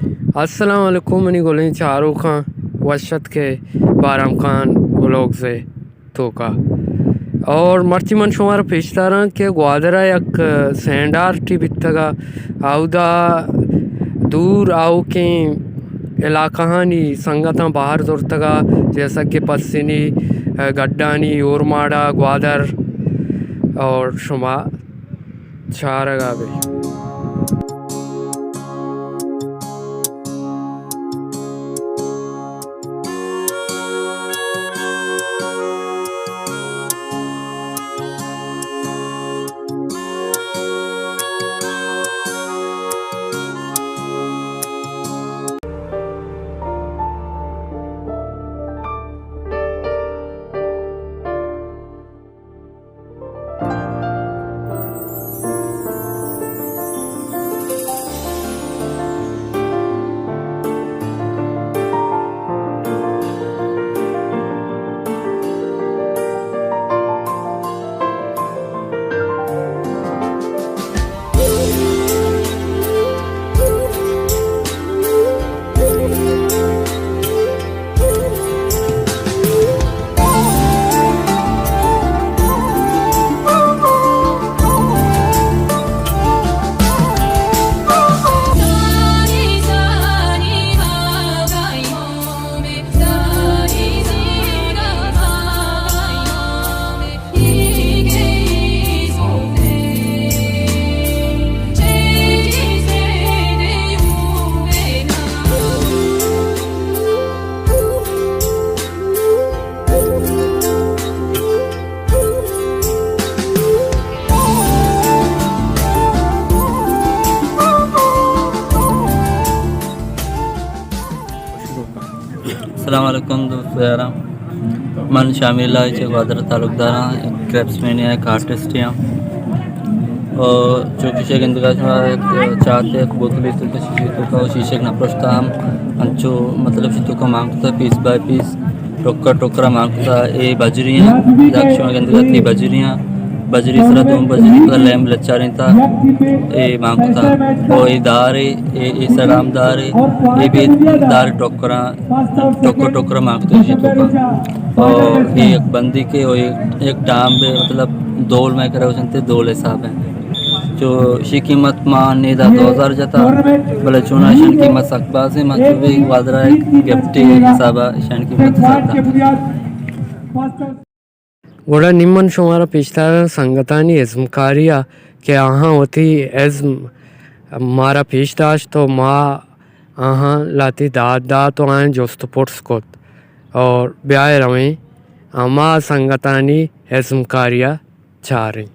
السلام علیکم منی گلیں چاروکاں، وش اتکے بارام خان ولاگز ءِ توکا۔ اور مرچی من شمارا پیش داراں کہ گوادر ءَ یک سینڈ آرٹے بیتگ ءَ، اودا دور آؤکیں علاقہانی سنگتاں بہر زرتگ ءَ، جیسا کہ پسنی، گڈانی، اورماڑہ، گوادر، اور شما چارگ ءَ بے۔ السلام علیکم دوست یاراں، من شامیل آں، چہ گوادر تعلقدار آں، یک کرافٹسمین آں، یک آرٹسٹ آں۔ اور چو کہ شما گندگا شما یک چاتے یک بوتلے توکا، شیشے توکا، شیشے نہ پرشتا ہم انچو مطلب شی توکا مان کتا پیس بائی پیس، ٹکر ٹکر مان کتا۔ اے بجری آں، ادا شما گندگا تی بجری آں، بجری سرا دوم بجری پدا لیمب لچارینتا، اے مان کتا۔ او اے دارے، اے، اے سلام دارے، اے بھی دار ٹکراں، ٹکر ٹکر مان کتا شی توکا۔ او اے یک بندی کے، او اے یک ٹام بے، مطلب دول میں کرے وشنتے دول حساب ہے۔ چو شی قیمت ما نیدا دو ہزار جتا، بلے چونا شن قیمت سک بازیں، ما چو بھی گوادرا یک گفٹے حسابا شن قیمت سک۔ گڑا نی من شمارا پیش داراں سنگتانی ازمکاری ءَ کہ آہاں وتی ازم مارا پیش داشت و ما آہاں لہتے داد دات و آیاں جست و پرس کت۔ اور بیائے رویں ہما سنگتانی ازمکاری ءَ چاریں۔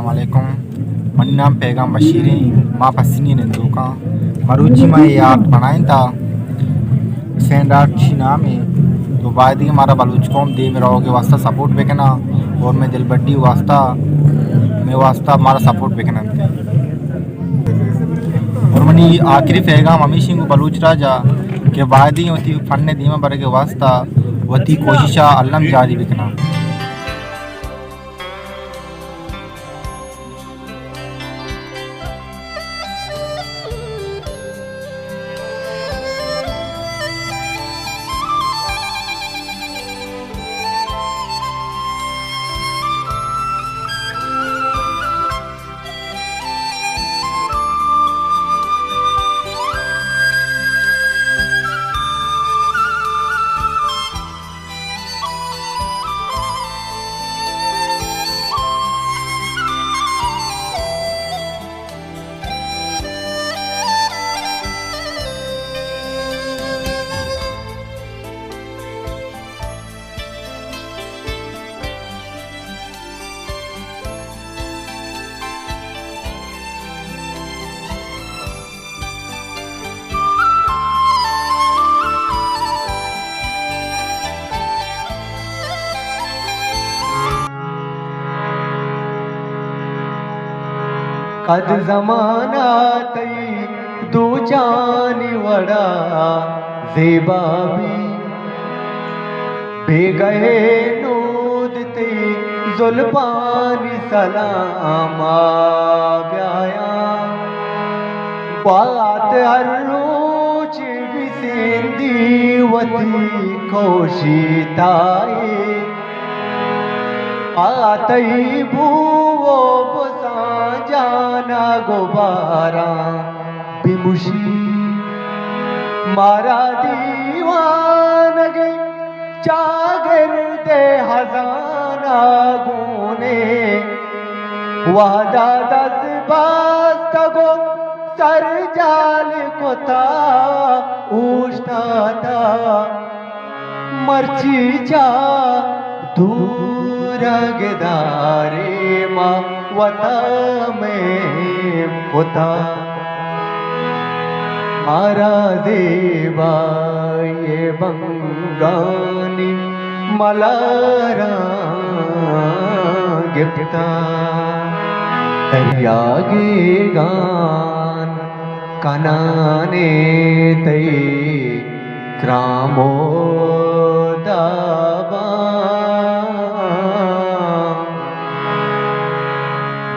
السلام علیکم، منی نام پیغام بشیر ایں، ما پسنی نندوکاں۔ مروچی ما اے آرٹ بنائینتا، سینڈ آرٹ چی نام ایں، تو باید ایں مارا بلوچ قوم دیم روگ ءِ واسطہ سپورٹ بکناں اور مئے دلبڈی واسطہ، مئے واسطہ مارا سپورٹ بکننت۔ اور منی آخری پیغام ہمیش ایں گوں بلوچ راج ءَ کہ باید ایں وتی فن ءِ دیم ءَ برگ ءِ واسطہ وتی کوشش ءَ الم جاری بکناں۔ قد زمانہ تئی دوچانی وڑا زیبا بی، بیگہ نود تئی زلفانی سلام ءَ بیایاں۔ بات ہر روچ بسندی وتی کوشی تائی، آ تئی بو و بزاں جان ءَ گباراں بمشی۔ مارا دیوانگ ءِ چاگرد ءِ ہزانہ گون ایں، وہد ءَ دست بستگ و سر جہل کتا اوشتاتا۔ مرچی چہ دور گدارے ما وتا میم کتا، مارا زیبائی بنگانی ملاراں گپتا۔ دریا گیگان کنانے تئی کرام و داباں۔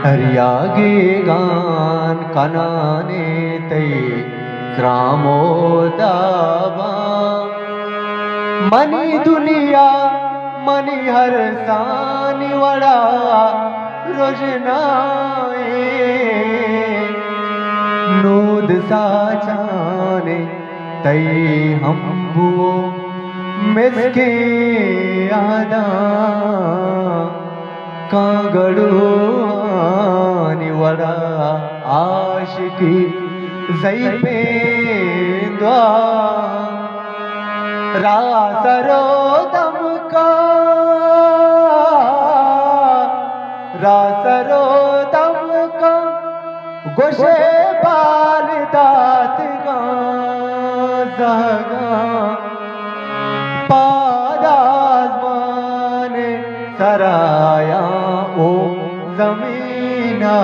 دریا گیگان کنانے تئی کرام و داباں۔ منی دنیا منی ہر سانی وڑا رژنائیں، نود ساچانے تئی ہمبو مسکیں یاداں۔ کانگڑوانی وڑا عاشقی زئی پیندا۔ را سرو دمکا، را سرو دمکا، گوشے بال داتگاں زہگاں، پاد آزمان سرایاں او زمینا۔